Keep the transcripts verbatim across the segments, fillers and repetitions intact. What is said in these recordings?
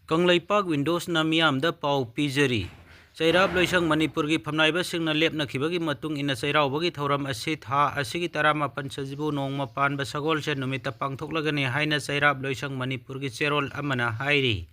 ꯀꯪꯂꯩꯄꯥꯛ ꯋꯤꯟꯗꯣꯁꯅ ꯃꯤꯌꯥꯝꯗ ꯄꯥꯎ ꯄꯤꯖꯔꯤ꯫ ꯆꯩꯔꯥꯞ ꯂꯣꯏꯁꯪ ꯃꯅꯤꯄꯨꯔꯒꯤ ꯐꯝꯅꯥꯏꯕꯁꯤꯡꯅ ꯂꯦꯞꯅꯈꯤꯕꯒꯤ ꯃꯇꯨꯡ ꯏꯟꯅ ꯆꯩꯔꯥꯎꯕꯒꯤ ꯊꯧꯔꯝ ꯑꯁꯤ ꯊꯥ ꯑꯁꯤꯒꯤ ꯇꯔꯥꯃꯥꯄꯟ ꯁꯖꯤꯕꯨ ꯅꯣꯡꯃ ꯄꯥꯟꯕ ꯁꯒꯣꯜꯁꯦꯟ ꯅꯨꯃꯤꯠꯇ ꯄꯥꯡꯊꯣꯛꯂꯒꯅꯤ ꯍꯥꯏꯅ ꯆꯩꯔꯥꯞ ꯂꯣꯏꯁꯪ ꯃꯅꯤꯄꯨꯔꯒꯤ ꯆꯦꯔꯣꯜ ꯑꯃꯅ ꯍꯥꯏꯔꯤ꯫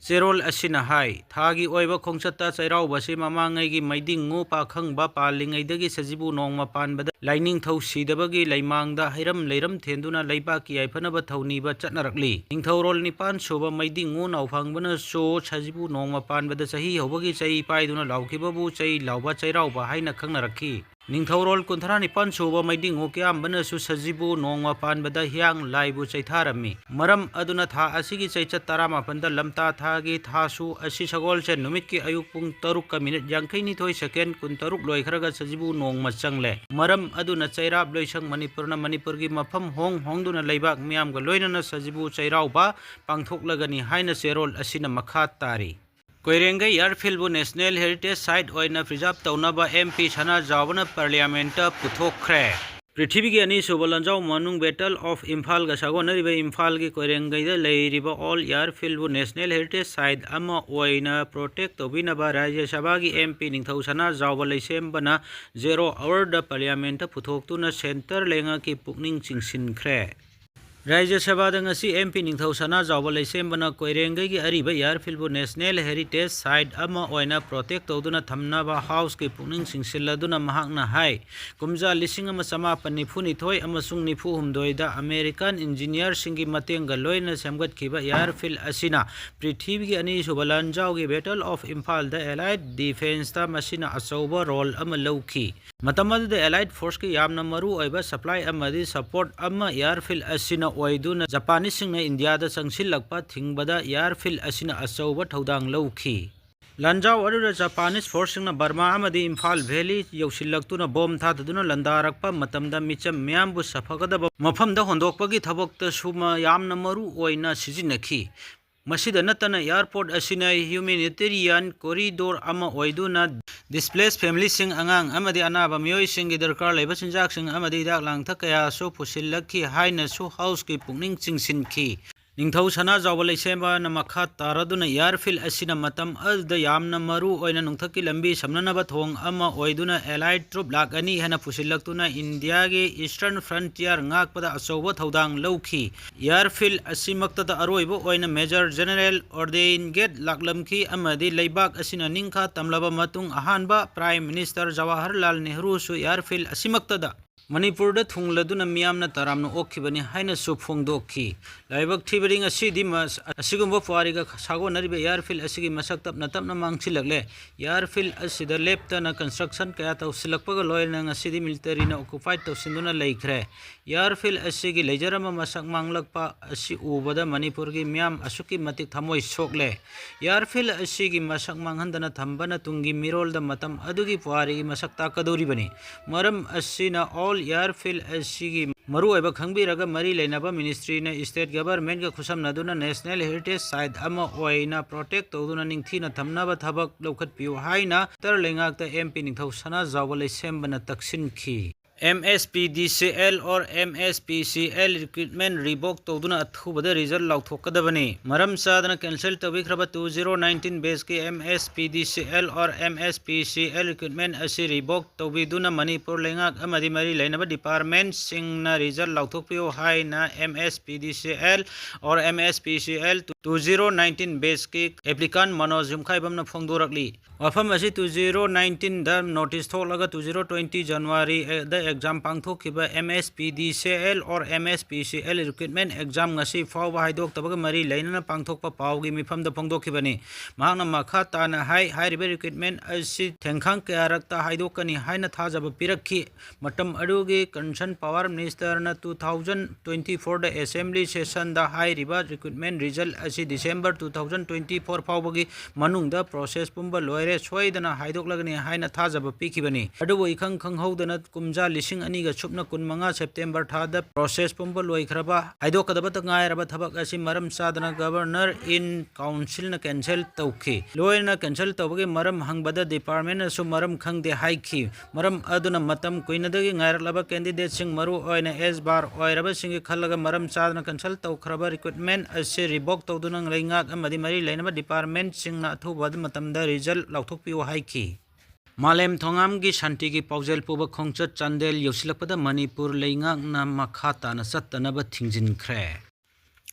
ꯆꯦꯔꯣꯜ ꯑꯁꯤꯅ ꯍꯥꯏ, ꯊꯥꯒꯤ ꯑꯣꯏꯕ ꯈꯣꯡꯆꯠꯇ ꯆꯩꯔꯥꯎꯕꯁꯤ ꯃꯃꯥꯡꯉꯩꯒꯤ ꯃꯩꯗꯤꯡꯉꯨ ꯄꯥꯈꯪꯕ ꯄꯥꯜꯂꯤꯉꯩꯗꯒꯤ ꯁꯖꯤꯕꯨ ꯅꯣꯡꯃ ꯄꯥꯟꯕꯗ ꯂꯥꯏꯅꯤꯡꯊꯧ ꯁꯤꯗꯕꯒꯤ ꯂꯩꯃꯥꯡꯗ ꯍꯩꯔꯝ ꯂꯩꯔꯝ ꯊꯦꯟꯗꯨꯅ ꯂꯩꯕꯥꯛꯀꯤ ꯌꯥꯏꯐꯅꯕ ꯊꯧꯅꯤꯕ ꯆꯠꯅꯔꯛꯂꯤ꯫ ꯅꯤꯡꯊꯧꯔꯣꯜ ꯅꯤꯄꯥꯟ ꯁꯨꯕ ꯃꯩꯗꯤꯡꯉꯨ ꯅꯥꯎꯐꯪꯕꯅꯁꯨ ꯁꯖꯤꯕꯨ ꯅꯣꯡꯃ ꯄꯥꯟꯕꯗ ꯆꯍꯤ ꯍꯧꯕꯒꯤ ꯆꯩ ꯄꯥꯏꯗꯨꯅ ꯂꯥꯎꯈꯤꯕꯕꯨ ꯆꯩ ꯂꯥꯎꯕ ꯆꯩꯔꯥꯎꯕ ꯍꯥꯏꯅ ꯈꯪꯅꯔꯛꯈꯤ꯫ ꯅꯤꯡꯊꯧꯔꯣꯜ ꯀꯨꯟꯊ꯭ꯔꯥ ꯅꯤꯄꯥꯟ ꯁꯨꯕ ꯃꯩꯗꯤꯡꯉꯨ ꯀꯌꯥꯝꯕꯅꯁꯨ ꯁꯖꯤꯕꯨ ꯅꯣꯡꯃ ꯄꯥꯟꯕꯗ ꯍꯤꯌꯥꯡ ꯂꯥꯏꯕꯨ ꯆꯩꯊꯥꯔꯝꯃꯤ꯫ ꯃꯔꯝ ꯑꯗꯨꯅ ꯊꯥ ꯑꯁꯤꯒꯤ ꯆꯩꯆꯠ ꯇꯔꯥꯃꯥꯄꯟꯗ ꯂꯝꯇꯥ ꯊꯥꯒꯤ ꯊꯥꯁꯨ ꯑꯁꯤ ꯁꯒꯣꯜꯁꯦꯟ ꯅꯨꯃꯤꯠꯀꯤ ꯑꯌꯨꯛ ꯄꯨꯡ ꯇꯔꯨꯛꯀ ꯃꯤꯅꯤꯠ ꯌꯥꯡꯈꯩꯅꯤꯊꯣꯏ ꯁꯦꯀꯦꯟ ꯀꯨꯟꯇꯔꯨꯛ ꯂꯣꯏꯈ꯭ꯔꯒ ꯁꯖꯤꯕꯨ ꯅꯣꯡꯃ ꯆꯪꯂꯦ꯫ ꯃꯔꯝ ꯑꯗꯨꯅ ꯆꯩꯔꯥꯞ ꯂꯣꯏꯁꯪ ꯃꯅꯤꯄꯨꯔꯅ ꯃꯅꯤꯄꯨꯔꯒꯤ ꯃꯐꯝ ꯍꯣꯡ ꯍꯣꯡꯗꯨꯅ ꯂꯩꯕꯥꯛ ꯃꯤꯌꯥꯝꯒ ꯂꯣꯏꯅꯅ ꯁꯖꯤꯕꯨ ꯆꯩꯔꯥꯎꯕ ꯄꯥꯡꯊꯣꯛꯂꯒꯅꯤ ꯍꯥꯏꯅ ꯆꯦꯔꯣꯜ ꯑꯁꯤꯅ ꯃꯈꯥ ꯇꯥꯔꯤ꯫ ꯀꯣꯏꯔꯦꯡꯒꯩ ꯑꯦꯌꯔꯐꯤꯜꯕꯨ ꯅꯦꯁꯅꯦꯜ ꯍꯦꯔꯤꯇꯦꯖ ꯁꯥꯏꯠ ꯑꯣꯏꯅ ꯄ꯭ꯔꯤꯖꯥꯔꯚ ꯇꯧꯅꯕ ꯑꯦꯝ ꯄꯤ ꯁꯅꯥꯖꯥꯎꯕꯅ ꯄꯥꯔꯂꯤꯌꯥꯃꯦꯟꯠꯇ ꯄꯨꯊꯣꯛꯈ꯭ꯔꯦ꯫ ꯄ꯭ꯔꯤꯊꯤꯕꯤꯒꯤ ꯑꯅꯤꯁꯨꯕ ꯂꯥꯟꯖꯥꯎ ꯃꯅꯨꯡ ꯕꯦꯇꯜ ꯑꯣꯐ ꯏꯝꯐꯥꯜꯒ ꯁꯥꯒꯣꯟꯅꯔꯤꯕ ꯏꯝꯐꯥꯜꯒꯤ ꯀꯣꯏꯔꯦꯡꯒꯩꯗ ꯂꯩꯔꯤꯕ ꯑꯣꯜ ꯑꯦꯌꯔꯐꯤꯜꯕꯨ ꯅꯦꯁꯅꯦꯜ ꯍꯦꯔꯤꯇꯦꯖ ꯁꯥꯏꯠ ꯑꯃ ꯑꯣꯏꯅ ꯄ꯭ꯔꯣꯇꯦꯛ ꯇꯧꯕꯤꯅꯕ ꯔꯥꯖ꯭ꯌ ꯁꯚꯥꯒꯤ ꯑꯦꯝ ꯄꯤ ꯅꯤꯡꯊꯧ ꯁꯅꯥꯖꯥꯎꯕ ꯂꯩꯁꯦꯝꯕꯅ ꯖꯦꯔꯣ ꯑꯋꯥꯔꯗ ꯄꯥꯔꯂꯤꯌꯥꯃꯦꯟꯠꯇ ꯄꯨꯊꯣꯛꯇꯨꯅ ꯁꯦꯟꯇꯔ ꯂꯩꯉꯥꯛꯀꯤ ꯄꯨꯛꯅꯤꯡ ꯆꯤꯡꯁꯤꯟꯈ꯭ꯔꯦ꯫ ꯔꯥꯖ꯭ꯌ ꯁꯚꯥꯗ ꯉꯁꯤ ꯑꯦꯝ ꯄꯤ ꯅꯤꯡꯊꯧ ꯁꯅꯥꯖꯥꯎꯕ ꯂꯩꯁꯦꯝꯕꯅ ꯀꯣꯏꯔꯦꯡꯒꯩꯒꯤ ꯑꯔꯤꯕ ꯑꯦꯌꯔꯐꯤꯜꯕꯨ ꯅꯦꯁꯅꯦꯜ ꯍꯦꯔꯤꯇꯦꯖ ꯁꯥꯏꯠ ꯑꯃ ꯑꯣꯏꯅ ꯄ꯭ꯔꯣꯇꯦꯛ ꯇꯧꯗꯨꯅ ꯊꯝꯅꯕ ꯍꯥꯎꯁꯀꯤ ꯄꯨꯛꯅꯤꯡ ꯆꯤꯡꯁꯤꯜꯂꯗꯨꯅ ꯃꯍꯥꯛꯅ ꯍꯥꯏ, ꯀꯨꯝꯖꯥ ꯂꯤꯁꯤꯡ ꯑꯃ ꯆꯃꯥꯄꯟ ꯅꯤꯐꯨ ꯅꯤꯊꯣꯏ ꯑꯃꯁꯨꯡ ꯅꯤꯐꯨ ꯍꯨꯝꯗꯣꯏꯗ ꯑꯃꯦꯔꯤꯀꯥꯟ ꯏꯟꯖꯤꯅꯤꯌꯔꯁꯤꯡꯒꯤ ꯃꯇꯦꯡꯒ ꯂꯣꯏꯅꯅ ꯁꯦꯝꯒꯠꯈꯤꯕ ꯑꯦꯌꯔꯐꯤꯜ ꯑꯁꯤꯅ ꯄ꯭ꯔꯤꯊꯤꯕꯤꯒꯤ ꯑꯅꯤꯁꯨꯕ ꯂꯥꯟꯖꯥꯎꯒꯤ ꯕꯦꯇꯜ ꯑꯣꯐ ꯏꯝꯐꯥꯜꯗ ꯑꯦꯂꯥꯏꯠ ꯗꯤꯐꯦꯟꯁꯇ ꯃꯁꯤꯅ ꯑꯆꯧꯕ ꯔꯣꯜ ꯑꯃ ꯂꯧꯈꯤ꯫ ꯃꯇꯝ ꯑꯗꯨꯗ ꯑꯦꯂꯥꯏꯠ ꯐꯣꯔꯁꯀꯤ ꯌꯥꯝꯅ ꯃꯔꯨ ꯑꯣꯏꯕ ꯁꯄ꯭ꯂꯥꯏ ꯑꯃꯗꯤ ꯁꯄꯣꯔꯠ ꯑꯃ ꯑꯦꯌꯔꯐꯤꯜ ꯑꯁꯤꯅ ꯑꯣꯏꯗꯨꯅ ꯖꯄꯥꯅꯤꯁꯁꯤꯡꯅ ꯏꯟꯗꯤꯌꯥꯗ ꯆꯪꯁꯤꯜꯂꯛꯄ ꯊꯤꯡꯕꯗ ꯑꯦꯌꯔꯐꯤꯜ ꯑꯁꯤꯅ ꯑꯆꯧꯕ ꯊꯧꯗꯥꯡ ꯂꯧꯈꯤ꯫ ꯂꯥꯟꯖꯥꯎ ꯑꯗꯨꯗ ꯖꯄꯥꯅꯤꯁ ꯐꯣꯔꯁꯁꯤꯡꯅ ꯕꯔꯃꯥ ꯑꯃꯗꯤ ꯏꯝꯐꯥꯜ ꯚꯦꯂꯤ ꯌꯧꯁꯤꯜꯂꯛꯇꯨꯅ ꯕꯣꯝ ꯊꯥꯗꯗꯨꯅ ꯂꯥꯟꯗꯥꯔꯛꯄ ꯃꯇꯝꯗ ꯃꯤꯆꯝ ꯃꯤꯌꯥꯝꯕꯨ ꯁꯥꯐꯒꯗꯕ ꯃꯐꯝꯗ ꯍꯣꯟꯗꯣꯛꯄꯒꯤ ꯊꯕꯛꯇꯁꯨ ꯃ-, ꯌꯥꯝꯅ ꯃꯔꯨ ꯑꯣꯏꯅ ꯁꯤꯖꯤꯟꯅꯈꯤ꯫ ꯃꯁꯤꯗ ꯅꯠꯇꯅ, ꯑꯦꯌꯔꯄꯣꯔꯠ ꯑꯁꯤꯅ ꯍ꯭ꯌꯨꯃꯦꯅꯤꯇꯦꯔꯤꯌꯥꯟ ꯀꯣꯔꯤꯗꯣꯔ ꯑꯃ ꯑꯣꯏꯗꯨꯅ ꯗꯤꯁꯄ꯭ꯂꯦꯁ ꯐꯦꯃꯤꯂꯤꯁꯤꯡ, ꯑꯉꯥꯡ ꯑꯃꯗꯤ ꯑꯅꯥꯕ ꯃꯤꯑꯣꯏꯁꯤꯡꯒꯤ ꯗꯔꯀꯥꯔ ꯂꯩꯕ ꯆꯤꯟꯖꯥꯛꯁꯤꯡ ꯑꯃꯗꯤ ꯍꯤꯗꯥꯛ ꯂꯥꯡꯊꯛ ꯀꯌꯥꯁꯨ ꯄꯨꯁꯤꯜꯂꯛꯈꯤ ꯍꯥꯏꯅꯁꯨ ꯍꯥꯎꯁꯀꯤ ꯄꯨꯛꯅꯤꯡ ꯆꯤꯡꯁꯤꯟꯈꯤ꯫ ꯅꯤꯡꯊꯧ ꯁꯅꯥꯖꯥꯎꯕ ꯂꯩꯁꯦꯝꯕꯅ ꯃꯈꯥ ꯇꯥꯔꯗꯨꯅ airfield ꯑꯁꯤꯅ ꯃꯇꯝ ꯑꯗꯨꯗ ꯌꯥꯝꯅ ꯃꯔꯨ ꯑꯣꯏꯅ ꯅꯨꯡꯊꯛꯀꯤ ꯂꯝꯕꯤ ꯁꯝꯅꯅꯕ ꯊꯣꯡ ꯑꯃ ꯑꯣꯏꯗꯨꯅ allied troop ꯂꯥꯈ ꯑꯅꯤ ꯍꯦꯟꯅ ꯄꯨꯁꯤꯜꯂꯛꯇꯨꯅ ꯏꯟꯗꯤꯌꯥꯒꯤ eastern frontier ꯉꯥꯛꯄꯗ ꯑꯆꯧꯕ ꯊꯧꯗꯥꯡ ꯂꯧꯈꯤ꯫ Airfield ꯑꯁꯤꯃꯛꯇꯗ ꯑꯔꯣꯏꯕ ꯑꯣꯏꯅ Major General Oded Gate ꯂꯥꯛꯂꯝꯈꯤ ꯑꯃꯗꯤ ꯂꯩꯕꯥꯛ ꯑꯁꯤꯅ ꯅꯤꯡꯈꯥ ꯇꯝꯂꯕ ꯃꯇꯨꯡ ꯑꯍꯥꯟꯕ Prime Minister ꯖꯋꯥꯍꯔꯂꯥꯜ ꯅꯦꯍꯔꯨꯁꯨ airfield ꯑꯁꯤꯃꯛꯇꯗ ꯃꯅꯤꯄꯨꯔꯗ ꯊꯨꯡꯂꯗꯨꯅ ꯃꯤꯌꯥꯝꯅ ꯇꯔꯥꯝꯅ ꯑꯣꯛꯈꯤꯕꯅꯤ ꯍꯥꯏꯅꯁꯨ ꯐꯣꯡꯗꯣꯛꯈꯤ꯫ ꯂꯥꯏꯕꯛ ꯊꯤꯕꯗꯤ ꯉꯁꯤꯗꯤ ꯃꯁ-, ꯑꯁꯤꯒꯨꯝꯕ ꯄꯨꯋꯥꯔꯤꯒ ꯁꯥꯒꯣꯟꯅꯔꯤꯕ airfield ꯑꯁꯤꯒꯤ ꯃꯁꯛ ꯇꯞꯅ ꯇꯞꯅ ꯃꯥꯡꯁꯤꯜꯂꯛꯂꯦ꯫ Airfield ꯑꯁꯤꯗ ꯂꯦꯞꯇꯅ construction ꯀꯌꯥ ꯇꯧꯁꯤꯜꯂꯛꯄꯒ ꯂꯣꯏꯅꯅ ꯉꯁꯤꯗꯤ militaryꯅ occupy ꯇꯧꯁꯤꯟꯗꯨꯅ ꯂꯩꯈ꯭ꯔꯦ꯫ Airfield ꯑꯁꯤꯒꯤ ꯂꯩꯖꯔꯝꯕ ꯃꯁꯛ ꯃꯥꯡꯂꯛꯄ ꯑꯁꯤ ꯎꯕꯗ ꯃꯅꯤꯄꯨꯔꯒꯤ ꯃꯤꯌꯥꯝ ꯑꯁꯨꯛꯀꯤ ꯃꯇꯤꯛ ꯊꯃꯣꯏ ꯁꯣꯛꯂꯦ꯫ Airfield ꯑꯁꯤꯒꯤ ꯃꯁꯛ ꯃꯥꯡꯍꯟꯗꯅ ꯊꯝꯕꯅ ꯇꯨꯡꯒꯤ ꯃꯤꯔꯣꯜꯗ ꯃꯇꯝ ꯑꯗꯨꯒꯤ ꯄꯨꯋꯥꯔꯤꯒꯤ ꯃꯁꯛ ꯇꯥꯛꯀꯗꯧꯔꯤꯕꯅꯤ꯫ ꯃꯔꯝ ꯑꯁꯤꯅ all airfield ꯑꯁꯤꯒꯤ ꯃꯔꯨꯑꯣꯏꯕ ꯈꯪꯕꯤꯔꯒ ꯃꯔꯤ ꯂꯩꯅꯕ ministryꯅ state governmentꯀ ꯈꯨꯠꯁꯝꯅꯗꯨꯅ national heritage site ꯑꯃ ꯑꯣꯏꯅ protect ꯇꯧꯗꯨꯅ ꯅꯤꯡꯊꯤꯅ ꯊꯝꯅꯕ ꯊꯕꯛ ꯂꯧꯈꯠꯄꯤꯌꯨ ꯍꯥꯏꯅ ꯎꯇꯔ ꯂꯩꯉꯥꯛꯇ MP ꯅꯤꯡꯊꯧ ꯁꯅꯥꯖꯥꯎꯕ ꯂꯩꯁꯦꯝꯕꯅ ꯇꯛꯁꯤꯟꯈꯤ꯫ MSPDCL or MSPCL recruitment revoke ꯇꯧꯗꯨꯅ ꯑꯊꯨꯕꯗ result ꯂꯥꯎꯊꯣꯛꯀꯗꯕꯅꯤ꯫ ꯃꯔꯝ ꯆꯥꯗꯅ cancel ꯇꯧꯕꯤꯈ꯭ꯔꯕ two zero nineteen batchꯀꯤ MSPDCL or MSPCL recruitment ꯑꯁꯤ revoke ꯇꯧꯕꯤꯗꯨꯅ ꯃꯅꯤꯄꯨꯔ ꯂꯩꯉꯥꯛ ꯑꯃꯗꯤ ꯃꯔꯤ ꯂꯩꯅꯕ departmentꯁꯤꯡꯅ result ꯂꯥꯎꯊꯣꯛꯄꯤꯌꯨ ꯍꯥꯏꯅ MSPDCL or MSPCL two zero nineteen batchꯀꯤ applicant Manoj ꯌꯨꯝꯈꯥꯏꯕꯝꯅ ꯐꯣꯡꯗꯣꯔꯛꯂꯤ꯫ ꯋꯥꯐꯝ ꯑꯁꯤ two zero nineteenꯗ notice ꯊꯣꯛꯂꯒ two zero twenty Januaryꯗ exam ꯄꯥꯡꯊꯣꯛꯈꯤꯕ MSPDCL or MSPCL recruitment exam ꯉꯁꯤ ꯐꯥꯎꯕ ꯍꯥꯏꯗꯣꯛꯇꯕꯒ ꯃꯔꯤ ꯂꯩꯅꯅ ꯄꯥꯡꯊꯣꯛꯄ ꯄꯥꯎꯒꯤ ꯃꯤꯐꯝꯗ ꯐꯣꯡꯗꯣꯛꯈꯤꯕꯅꯤ꯫ ꯃꯍꯥꯛꯅ ꯃꯈꯥ ꯇꯥꯅ ꯍꯥꯏ, ꯍꯥꯏꯔꯤꯕ recruitment ꯑꯁꯤ ꯊꯦꯡꯈꯥꯡ ꯀꯌꯥꯔꯛꯇ ꯍꯥꯏꯗꯣꯛꯀꯅꯤ ꯍꯥꯏꯅ ꯊꯥꯖꯕ ꯄꯤꯔꯛꯈꯤ꯫ ꯃꯇꯝ ꯑꯗꯨꯒꯤ concerned power ministerꯅ two thousand twenty fourꯗ assembly sessionꯗ ꯍꯥꯏꯔꯤꯕ recruitment result ꯑꯁꯤ ꯑꯁꯤ December two thousand twenty four ꯐꯥꯎꯕꯒꯤ ꯃꯅꯨꯡꯗ process ꯄꯨꯝꯕ ꯂꯣꯏꯔꯦ, ꯁꯣꯏꯗꯅ ꯍꯥꯏꯗꯣꯛꯂꯒꯅꯤ ꯍꯥꯏꯅ ꯊꯥꯖꯕ ꯄꯤꯈꯤꯕꯅꯤ꯫ ꯑꯗꯨꯕꯨ ꯏꯈꯪ ꯈꯪꯍꯧꯗꯅ ꯀꯨꯝꯖꯥ ꯂꯤꯁꯤꯡ ꯑꯅꯤꯒ ꯁꯨꯞꯅ ꯀꯨꯟꯃꯉꯥ September ꯊꯥꯗ process ꯄꯨꯝꯕ ꯂꯣꯏꯈ꯭ꯔꯕ ꯍꯥꯏꯗꯣꯛꯀꯗꯕꯇ ꯉꯥꯏꯔꯕ ꯊꯕꯛ ꯑꯁꯤ ꯃꯔꯝ ꯆꯥꯗꯅ Governor in Councilꯅ cancel ꯇꯧꯈꯤ꯫ ꯂꯣꯏꯅ cancel ꯇꯧꯕꯒꯤ ꯃꯔꯝ ꯍꯪꯕꯗ departmentꯅꯁꯨ ꯃꯔꯝ ꯈꯪꯗꯦ ꯍꯥꯏꯈꯤ꯫ ꯃꯔꯝ ꯑꯗꯨꯅ ꯃꯇꯝ ꯀꯨꯏꯅꯗꯒꯤ ꯉꯥꯏꯔꯛꯂꯕ candidateꯁꯤꯡ, ꯃꯔꯨ ꯑꯣꯏꯅ age bar ꯑꯣꯏꯔꯕꯁꯤꯡꯒꯤ ꯈꯜꯂꯒ ꯃꯔꯝ ꯆꯥꯗꯅ cancel ꯇꯧꯈ꯭ꯔꯕ recruitment ꯑꯁꯤ revoke ꯇꯧꯗꯨꯅ ꯂꯩꯉꯥꯛ ꯑꯃꯗꯤ ꯃꯔꯤ ꯂꯩꯅꯕ departmentꯁꯤꯡꯅ ꯑꯊꯨꯕ ꯃꯇꯝꯗ result ꯂꯥꯎꯊꯣꯛꯄꯤꯌꯨ ꯍꯥꯏꯈꯤ꯫ ꯃꯥꯂꯦꯝ ꯊꯣꯉꯥꯝꯒꯤ ꯁꯥꯟꯇꯤꯒꯤ ꯄꯥꯎꯖꯦꯜ ꯄꯨꯕ ꯈꯣꯡꯆꯠ ꯆꯥꯟꯗꯦꯜ ꯌꯧꯁꯤꯜꯂꯛꯄꯗ ꯃꯅꯤꯄꯨꯔ ꯂꯩꯉꯥꯛꯅ ꯃꯈꯥ ꯇꯥꯅ ꯆꯠꯇꯅꯕ ꯊꯤꯡꯖꯤꯟꯈ꯭ꯔꯦ꯫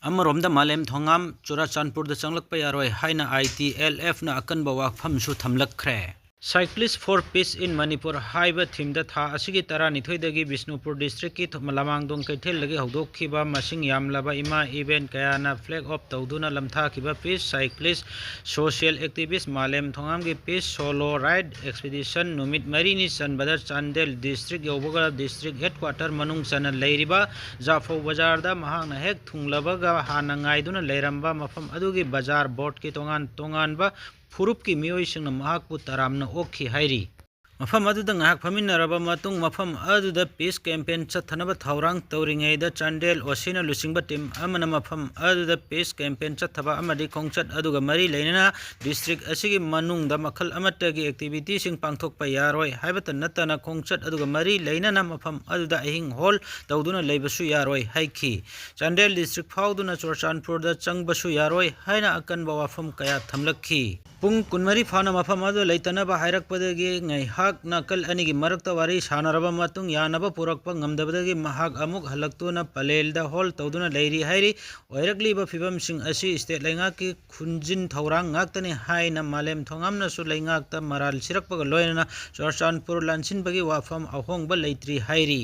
ꯑꯃꯔꯣꯝꯗ ꯃꯥꯂꯦꯝ ꯊꯣꯉꯥꯝ ꯆꯨꯔꯥꯆꯥꯟꯄꯨꯔꯗ ꯆꯪꯂꯛꯄ ꯌꯥꯔꯣꯏ ꯍꯥꯏꯅ ITLFꯅ ꯑꯀꯟꯕ ꯋꯥꯐꯝꯁꯨ ꯊꯝꯂꯛꯈ꯭ꯔꯦ꯫ Cyclist for Peace in Manipur ꯍꯥꯏꯕ themeꯗ ꯊꯥ ꯑꯁꯤꯒꯤ ꯇꯔꯥꯅꯤꯊꯣꯏꯗꯒꯤ ꯕꯤꯁꯅꯨꯄꯨꯔ districtꯀꯤ ꯊꯨ-, ꯂꯃꯥꯡꯗꯣꯡ ꯀꯩꯊꯦꯜꯗꯒꯤ ꯍꯧꯗꯣꯛꯈꯤꯕ ꯃꯁꯤꯡ ꯌꯥꯝꯂꯕ ꯏꯃꯥ event ꯀꯌꯥꯅ flag off ꯇꯧꯗꯨꯅ ꯂꯝꯊꯥꯈꯤꯕ peace cyclist, social activist ꯃꯥꯂꯦꯝ ꯊꯣꯉꯥꯝꯒꯤ peace solo ride expedition ꯅꯨꯃꯤꯠ ꯃꯔꯤꯅꯤ ꯆꯟꯕꯗ ꯆꯥꯟꯗꯦꯜ district ꯌꯧꯕꯒ district headquarter ꯃꯅꯨꯡ ꯆꯟꯅ ꯂꯩꯔꯤꯕ ꯖꯥꯐꯧ ꯕꯖꯥꯔꯗ ꯃꯍꯥꯛꯅ ꯍꯦꯛ ꯊꯨꯡꯂꯕꯒ ꯍꯥꯟꯅ ꯉꯥꯏꯗꯨꯅ ꯂꯩꯔꯝꯕ ꯃꯐꯝ ꯑꯗꯨꯒꯤ ꯕꯖꯥꯔ boardꯀꯤ ꯇꯣꯉꯥꯟ ꯇꯣꯉꯥꯟꯕ ꯐꯨꯔꯨꯞꯀꯤ ꯃꯤꯑꯣꯏꯁꯤꯡꯅ ꯃꯍꯥꯛꯄꯨ ꯇꯔꯥꯝꯅ ꯑꯣꯛꯈꯤ ꯍꯥꯏꯔꯤ꯫ ꯃꯐꯝ ꯑꯗꯨꯗ ꯉꯥꯏꯍꯥꯛ ꯐꯝꯃꯤꯟꯅꯔꯕ ꯃꯇꯨꯡ ꯃꯐꯝ ꯑꯗꯨꯗ peace campaign ꯆꯠꯊꯅꯕ ꯊꯧꯔꯥꯡ ꯇꯧꯔꯤꯉꯩꯗ ꯆꯥꯟꯗꯦꯜ OCꯅ ꯂꯨꯆꯤꯡꯕ team ꯑꯃꯅ ꯃꯐꯝ ꯑꯗꯨꯗ peace campaign ꯆꯠꯊꯕ ꯑꯃꯗꯤ ꯈꯣꯡꯆꯠ ꯑꯗꯨꯒ ꯃꯔꯤ ꯂꯩꯅꯅ district ꯑꯁꯤꯒꯤ ꯃꯅꯨꯡꯗ ꯃꯈꯜ ꯑꯃꯠꯇꯒꯤ activityꯁꯤꯡ ꯄꯥꯡꯊꯣꯛꯄ ꯌꯥꯔꯣꯏ ꯍꯥꯏꯕꯇ ꯅꯠꯇꯅ ꯈꯣꯡꯆꯠ ꯑꯗꯨꯒ ꯃꯔꯤ ꯂꯩꯅꯅ ꯃꯐꯝ ꯑꯗꯨꯗ ꯑꯍꯤꯡ ꯍꯣꯜ ꯇꯧꯗꯨꯅ ꯂꯩꯕꯁꯨ ꯌꯥꯔꯣꯏ ꯍꯥꯏꯈꯤ꯫ ꯆꯥꯟꯗꯦꯜ district ꯐꯥꯎꯗꯨꯅ ꯆꯨꯔꯆꯥꯟꯄꯨꯔꯗ ꯆꯪꯕꯁꯨ ꯌꯥꯔꯣꯏ ꯍꯥꯏꯅ ꯑꯀꯟꯕ ꯋꯥꯐꯝ ꯀꯌꯥ ꯊꯝꯂꯛꯈꯤ꯫ ꯄꯨꯡ ꯀꯨꯟꯃꯔꯤ ꯐꯥꯎꯅ ꯃꯐꯝ ꯑꯗꯨ ꯂꯩꯇꯅꯕ ꯍꯥꯏꯔꯛꯄꯗꯒꯤ ꯉꯥꯏꯍꯥꯛ ꯅꯥꯀꯜ ꯑꯅꯤꯒꯤ ꯃꯔꯛꯇ ꯋꯥꯔꯤ ꯁꯥꯟꯅꯔꯕ ꯃꯇꯨꯡ ꯌꯥꯅꯕ ꯄꯨꯔꯛꯄ ꯉꯝꯗꯕꯗꯒꯤ ꯃꯍꯥꯛ ꯑꯃꯨꯛ ꯍꯜꯂꯛꯇꯨꯅ ꯄꯂꯦꯜꯗ ꯍꯣꯜ ꯇꯧꯗꯨꯅ ꯂꯩꯔꯤ ꯍꯥꯏꯔꯤ꯫ ꯑꯣꯏꯔꯛꯂꯤꯕ ꯐꯤꯕꯝꯁꯤꯡ ꯑꯁꯤ state ꯂꯩꯉꯥꯛꯀꯤ ꯈꯨꯟꯖꯤꯟ ꯊꯧꯔꯥꯡ ꯉꯥꯛꯇꯅꯤ ꯍꯥꯏꯅ ꯃꯥꯂꯦꯝ ꯊꯣꯉꯥꯝꯅꯁꯨ ꯂꯩꯉꯥꯛꯇ ꯃꯔꯥꯜ ꯁꯤꯔꯛꯄꯒ ꯂꯣꯏꯅꯅ ꯆꯨꯔꯆꯥꯟꯄꯨꯔ ꯂꯥꯟꯁꯤꯟꯕꯒꯤ ꯋꯥꯐꯝ ꯑꯍꯣꯡꯕ ꯂꯩꯇ꯭ꯔꯤ ꯍꯥꯏꯔꯤ꯫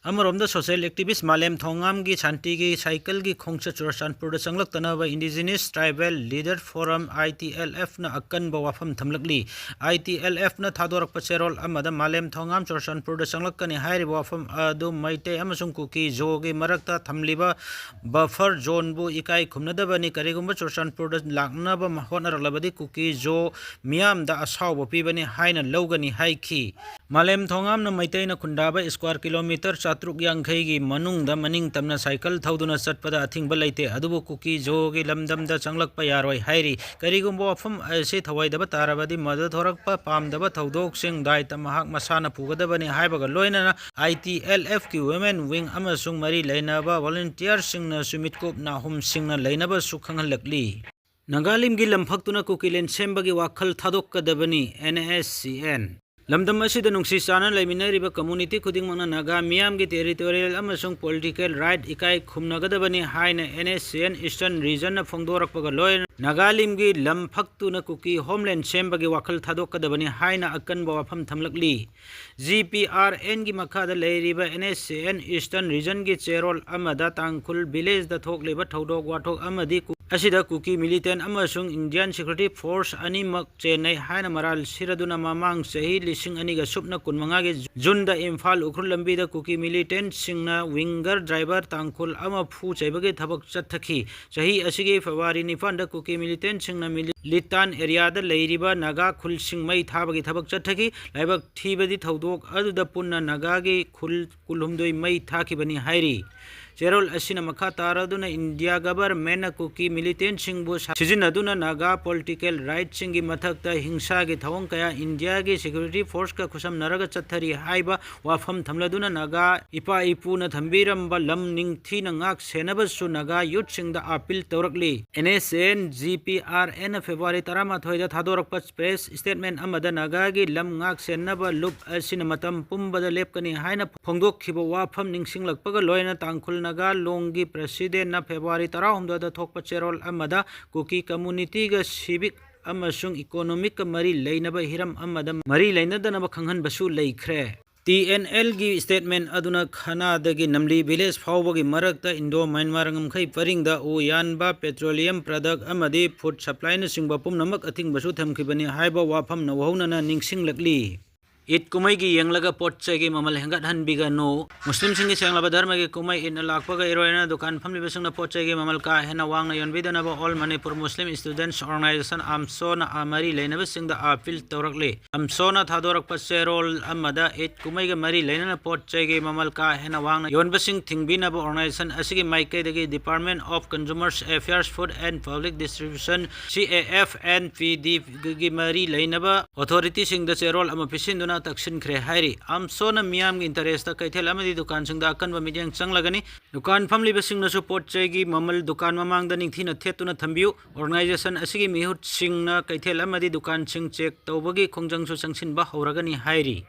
ꯑꯃꯔꯣꯝꯗ social activist ꯃꯥꯂꯦꯝ ꯊꯣꯉꯥꯝꯒꯤ ꯁꯥꯟꯇꯤꯒꯤ ꯁꯥꯏꯀꯜꯒꯤ ꯈꯣꯡꯆꯠ ꯆꯨꯔꯆꯥꯟꯄꯨꯔꯗ ꯆꯪꯂꯛꯇꯅꯕ Indigenous Tribal Leader Forum, I T L F, ꯅ ꯑꯀꯟꯕ ꯋꯥꯐꯝ ꯊꯝꯂꯛꯂꯤ꯫ I T L F ꯅ ꯊꯥꯗꯣꯔꯛꯄ ꯆꯦꯔꯣꯜ ꯑꯃꯗ ꯃꯥꯂꯦꯝ ꯊꯣꯉꯥꯝ ꯆꯨꯔꯆꯥꯟꯄꯨꯔꯗ ꯆꯪꯂꯛꯀꯅꯤ ꯍꯥꯏꯔꯤꯕ ꯋꯥꯐꯝ ꯑꯗꯨ ꯃꯩꯇꯩ ꯑꯃꯁꯨꯡ ꯀꯨꯀꯤ ꯖꯣꯒꯤ ꯃꯔꯛꯇ ꯊꯝꯂꯤꯕ buffer zoneꯕꯨ ꯏꯀꯥꯏ ꯈꯨꯝꯅꯗꯕꯅꯤ, ꯀꯔꯤꯒꯨꯝꯕ ꯆꯨꯔꯆꯥꯟꯄꯨꯔꯗ ꯂꯥꯛꯅꯕ ꯍꯣꯠꯅꯔꯛꯂꯕꯗꯤ ꯀꯨꯀꯤ ꯖꯣ ꯃꯤꯌꯥꯝꯗ ꯑꯁꯥꯎꯕ ꯄꯤꯕꯅꯤ ꯍꯥꯏꯅ ꯂꯧꯒꯅꯤ ꯍꯥꯏꯈꯤ꯫ ꯃꯥꯂꯦꯝ ꯊꯣꯉꯥꯝꯅ ꯃꯩꯇꯩꯅ ꯈꯨꯟꯗꯥꯕ square kilometre ꯆꯥꯇ꯭ꯔꯨꯛ ꯌꯥꯡꯈꯩꯒꯤ ꯃꯅꯨꯡꯗ ꯃꯅꯤꯡ ꯇꯝꯅ ꯁꯥꯏꯀꯜ ꯊꯧꯗꯨꯅ ꯆꯠꯄꯗ ꯑꯊꯤꯡꯕ ꯂꯩꯇꯦ, ꯑꯗꯨꯕꯨ ꯀꯨꯀꯤ ꯖꯣꯒꯤ ꯂꯝꯗꯝꯗ ꯆꯪꯂꯛꯄ ꯌꯥꯔꯣꯏ ꯍꯥꯏꯔꯤ꯫ ꯀꯔꯤꯒꯨꯝꯕ ꯋꯥꯐꯝ ꯑꯁꯤ ꯊꯧꯑꯣꯏꯗꯕ ꯇꯥꯔꯕꯗꯤ, ꯃꯗꯨ ꯊꯣꯔꯛꯄ ꯄꯥꯝꯗꯕ ꯊꯧꯗꯣꯛꯁꯤꯡ ꯗꯥꯏꯇ ꯃꯍꯥꯛ ꯃꯁꯥꯅ ꯄꯨꯒꯗꯕꯅꯤ ꯍꯥꯏꯕꯒ ꯂꯣꯏꯅꯅ I T L F ꯀꯤ Women Wing ꯑꯃꯁꯨꯡ ꯃꯔꯤ ꯂꯩꯅꯕ volunteerꯁꯤꯡꯅꯁꯨ ꯃꯤꯠꯀꯨꯞ ꯅꯥꯍꯨꯝꯁꯤꯡꯅ ꯂꯩꯅꯕꯁꯨ ꯈꯪꯍꯜꯂꯛꯂꯤ꯫ ꯅꯥꯒꯥꯂꯤꯝꯒꯤ ꯂꯝꯐꯛꯇꯨꯅ ꯀꯨꯀꯤꯂꯦꯟ ꯁꯦꯝꯕꯒꯤ ꯋꯥꯈꯜ ꯊꯥꯗꯣꯛꯀꯗꯕꯅꯤ, N S C N꯫ ꯂꯝꯗꯝ ꯑꯁꯤꯗ ꯅꯨꯡꯁꯤ ꯆꯥꯟꯅꯅ ꯂꯩꯃꯤꯟꯅꯔꯤꯕ community ꯈꯨꯗꯤꯡꯃꯛꯅ ꯅꯥꯒꯥ ꯃꯤꯌꯥꯝꯒꯤ territorial ꯑꯃꯁꯨꯡ political right ꯏꯀꯥꯏ ꯈꯨꯝꯅꯒꯗꯕꯅꯤ ꯍꯥꯏꯅ N S C N Eastern Regionꯅ ꯐꯣꯡꯗꯣꯔꯛꯄꯒ ꯂꯣꯏꯅꯅ ꯅꯥꯒꯥꯂꯤꯝꯒꯤ ꯂꯝꯐꯛꯇꯨꯅ ꯀꯨꯀꯤ homeland ꯁꯦꯝꯕꯒꯤ ꯋꯥꯈꯜ ꯊꯥꯗꯣꯛꯀꯗꯕꯅꯤ ꯍꯥꯏꯅ ꯑꯀꯟꯕ ꯋꯥꯐꯝ ꯊꯝꯂꯛꯂꯤ꯫ G P R Nꯒꯤ ꯃꯈꯥꯗ ꯂꯩꯔꯤꯕ N S C N Eastern Regionꯒꯤ ꯆꯦꯔꯣꯜ ꯑꯃꯗ ꯇꯥꯡꯈꯨꯜ villageꯗ ꯊꯣꯛꯂꯤꯕ ꯊꯧꯗꯣꯛ ꯋꯥꯊꯣꯛ ꯑꯃꯗꯤ ꯀꯨ-, ꯑꯁꯤꯗ ꯀꯨꯀꯤ militant ꯑꯃꯁꯨꯡ Indian Security Force ꯑꯅꯤꯃꯛ ꯆꯦꯟꯅꯩ ꯍꯥꯏꯅ ꯃꯔꯥꯜ ꯁꯤꯔꯗꯨꯅ ꯃꯃꯥꯡ ꯆꯍꯤ ꯂꯤꯁꯤꯡ ꯑꯅꯤꯒ ꯁꯨꯞꯅ ꯀꯨꯟꯃꯉꯥꯒꯤ Juneꯗ ꯏꯝꯐꯥꯜ ꯎꯈ꯭ꯔꯨꯜ ꯂꯝꯕꯤꯗ ꯀꯨꯀꯤ militantꯁꯤꯡꯅ winger driver ꯇꯥꯡꯈꯨꯜ ꯑꯃ ꯐꯨ ꯆꯩꯕꯒꯤ ꯊꯕꯛ ꯆꯠꯊꯈꯤ꯫ ꯆꯍꯤ ꯑꯁꯤꯒꯤ February ꯅꯤꯄꯥꯟꯗ ꯀꯨꯀꯤ militantꯁꯤꯡꯅ ꯃꯤꯂꯤ-, ꯂꯤꯇꯥꯟ areaꯗ ꯂꯩꯔꯤꯕ ꯅꯥꯒꯥ ꯈꯨꯜꯁꯤꯡ ꯃꯩ ꯊꯥꯕꯒꯤ ꯊꯕꯛ ꯆꯠꯊꯈꯤ꯫ ꯂꯥꯏꯕꯛ ꯊꯤꯕꯗꯤ ꯊꯧꯗꯣꯛ ꯑꯗꯨꯗ ꯄꯨꯟꯅ ꯅꯥꯒꯥꯒꯤ ꯈꯨꯜ ꯀꯨꯟꯍꯨꯝꯗꯣꯏ ꯃꯩ ꯊꯥꯈꯤꯕꯅꯤ ꯍꯥꯏꯔꯤ꯫ ꯆꯦꯔꯣꯜ ꯑꯁꯤꯅ ꯃꯈꯥ ꯇꯥꯔꯗꯨꯅ India governmentꯅ ꯀꯨꯀꯤ militantꯁꯤꯡꯕꯨ ꯁꯥ-, ꯁꯤꯖꯤꯟꯅꯗꯨꯅ ꯅꯥꯒꯥ political rightꯁꯤꯡꯒꯤ ꯃꯊꯛꯇ ꯍꯤꯡꯁꯥꯒꯤ ꯊꯧꯑꯣꯡ ꯀꯌꯥ Indiaꯒꯤ security forceꯀ ꯈꯨꯠꯁꯝꯅꯔꯒ ꯆꯠꯊꯔꯤ ꯍꯥꯏꯕ ꯋꯥꯐꯝ ꯊꯝꯂꯗꯨꯅ ꯅꯥꯒꯥ ꯏꯄꯥ ꯏꯄꯨꯅ ꯊꯝꯕꯤꯔꯝꯕ ꯂꯝ ꯅꯤꯡꯊꯤꯅ ꯉꯥꯛ ꯁꯦꯟꯅꯕꯁꯨ Naga youthꯁꯤꯡꯗ appeal ꯇꯧꯔꯛꯂꯤ꯫ N S C N G P R Nꯅ February ꯇꯔꯥꯃꯥꯊꯣꯏꯗ ꯊꯥꯗꯣꯔꯛꯄ press statement ꯑꯃꯗ ꯅꯥꯒꯥꯒꯤ ꯂꯝ ꯉꯥꯛ ꯁꯦꯟꯅꯕ ꯂꯨꯞ ꯑꯁꯤꯅ ꯃꯇꯝ ꯄꯨꯝꯕꯗ ꯂꯦꯞꯀꯅꯤ ꯍꯥꯏꯅ ꯐꯣꯡꯗꯣꯛꯈꯤꯕ ꯋꯥꯐꯝ ꯅꯤꯡꯁꯤꯡꯂꯛꯄꯒ ꯂꯣꯏꯅꯅ ꯇꯥꯡꯈꯨꯜ ꯅꯥꯒꯥ ꯂꯣꯡꯒꯤ Presidentꯅ February ꯇꯔꯥꯍꯨꯝꯗꯣꯏꯗ ꯊꯣꯛꯄ ꯆꯦꯔꯣꯜ ꯑꯃꯗ ꯀꯨꯀꯤ communityꯒ civic ꯑꯃꯁꯨꯡ economicꯀ ꯃꯔꯤ ꯂꯩꯅꯕ ꯍꯤꯔꯝ ꯑꯃꯗ ꯃꯔꯤ ꯂꯩꯅꯗꯅꯕ ꯈꯪꯍꯟꯕꯁꯨ ꯂꯩꯈ꯭ꯔꯦ꯫ ꯇꯤ ꯑꯦꯟ ꯑꯦꯜꯒꯤ ꯁ꯭ꯇꯦꯠꯃꯦꯟ ꯑꯗꯨꯅ ꯈꯅꯥꯗꯒꯤ ꯅꯝꯂꯤ ꯚꯤꯂꯦꯖ ꯐꯥꯎꯕꯒꯤ ꯃꯔꯛꯇ ꯏꯟꯗꯣ ꯃ꯭ꯌꯥꯟꯃꯥꯔ ꯉꯝꯈꯩ ꯄꯔꯤꯡꯗ ꯎ ꯌꯥꯟꯕ, ꯄꯦꯇ꯭ꯔꯣꯂꯤꯌꯝ ꯄ꯭ꯔꯗꯛ ꯑꯃꯗꯤ ꯐꯨꯗ ꯁꯄ꯭ꯂꯥꯏꯅꯆꯤꯡꯕ ꯄꯨꯝꯅꯃꯛ ꯑꯊꯤꯡꯕꯁꯨ ꯊꯝꯈꯤꯕꯅꯤ ꯍꯥꯏꯕ ꯋꯥꯐꯝꯅ ꯋꯥꯍꯧꯅꯅ ꯅꯤꯡꯁꯤꯡꯂꯛꯂꯤ꯫ ꯏꯗ ꯀꯨꯝꯍꯩꯒꯤ ꯌꯦꯡꯂꯒ ꯄꯣꯠ ꯆꯩꯒꯤ ꯃꯃꯜ ꯍꯦꯟꯒꯠꯍꯟꯕꯤꯒꯅꯨ꯫ ꯃꯨꯁꯂꯤꯝꯁꯤꯡꯒꯤ ꯁꯦꯡꯂꯕ ꯙꯔꯃꯒꯤ ꯀꯨꯝꯍꯩ ꯏꯗꯅ ꯂꯥꯛꯄꯒ ꯏꯔꯣꯏꯅꯅ ꯗꯨꯀꯥꯟ ꯐꯝꯂꯤꯕꯁꯤꯡꯅ ꯄꯣꯠ ꯆꯩꯒꯤ ꯃꯃꯜ ꯀꯥ ꯍꯦꯟꯅ ꯋꯥꯡꯅ ꯌꯣꯟꯕꯤꯗꯅꯕ ꯑꯣꯜ ꯃꯅꯤꯄꯨꯔ ꯃꯨꯁꯂꯤꯝ ꯁ꯭ꯇꯨꯗꯦꯟꯠꯁ ꯑꯣꯔꯒꯅꯥꯏꯖꯦꯁꯟ, ꯑꯝꯁꯣꯅ, ꯃꯔꯤ ꯂꯩꯅꯕꯁꯤꯡꯗ ꯑꯥꯄꯤꯜ ꯇꯧꯔꯛꯂꯤ꯫ ꯑꯝꯁꯣꯅ ꯊꯥꯗꯣꯔꯛꯄ ꯆꯦꯔꯣꯜ ꯑꯃꯗ ꯏꯗ ꯀꯨꯝꯍꯩꯒ ꯃꯔꯤ ꯂꯩꯅꯅ ꯄꯣꯠ ꯆꯩꯒꯤ ꯃꯃꯜ ꯀꯥ ꯍꯦꯟꯅ ꯋꯥꯡꯅ ꯌꯣꯟꯕꯁꯤꯡ ꯊꯤꯡꯕꯤꯅꯕ ꯑꯣꯔꯒꯅꯥꯏꯖꯦꯁꯟ ꯑꯁꯤꯒꯤ ꯃꯥꯏꯀꯩꯗꯒꯤ Department of Consumer Affairs, Food and Public Distribution, C A F N P D, ꯒꯤ ꯃꯔꯤ ꯂꯩꯅꯕ ꯑꯣꯊꯣꯔꯤꯇꯤꯁꯤꯡꯗ ꯆꯦꯔꯣꯜ ꯑꯃ ꯄꯤꯁꯤꯟꯗꯨꯅ ꯇꯛꯁꯤꯟꯈ꯭ꯔꯦ ꯍꯥꯏꯔꯤ꯫ ꯑꯝꯁꯣꯅ ꯃꯤꯌꯥꯝꯒꯤ ꯏꯟꯇꯔꯦꯁꯇ ꯀꯩꯊꯦꯜ ꯑꯃꯗꯤ ꯗꯨꯀꯥꯟꯁꯤꯡꯗ ꯑꯀꯟꯕ ꯃꯤꯠꯌꯦꯡ ꯆꯪꯂꯒꯅꯤ꯫ ꯗꯨꯀꯥꯟ ꯐꯝꯂꯤꯕꯁꯤꯡꯅꯁꯨ ꯄꯣꯠ ꯆꯩꯒꯤ ꯃꯃꯜ ꯗꯨꯀꯥꯟ ꯃꯃꯥꯡꯗ ꯅꯤꯡꯊꯤꯅ ꯊꯦꯠꯇꯨꯅ ꯊꯝꯕꯤꯌꯨ꯫ ꯑꯣꯔꯒꯅꯥꯏꯖꯦꯁꯟ ꯑꯁꯤꯒꯤ ꯃꯤꯍꯨꯠꯁꯤꯡꯅ ꯀꯩꯊꯦꯜ ꯑꯃꯗꯤ ꯗꯨꯀꯥꯟꯁꯤꯡ ꯆꯦꯛ ꯇꯧꯕꯒꯤ ꯈꯣꯡꯖꯪꯁꯨ ꯆꯪꯁꯤꯟꯕ ꯍꯧꯔꯒꯅꯤ ꯍꯥꯏꯔꯤ꯫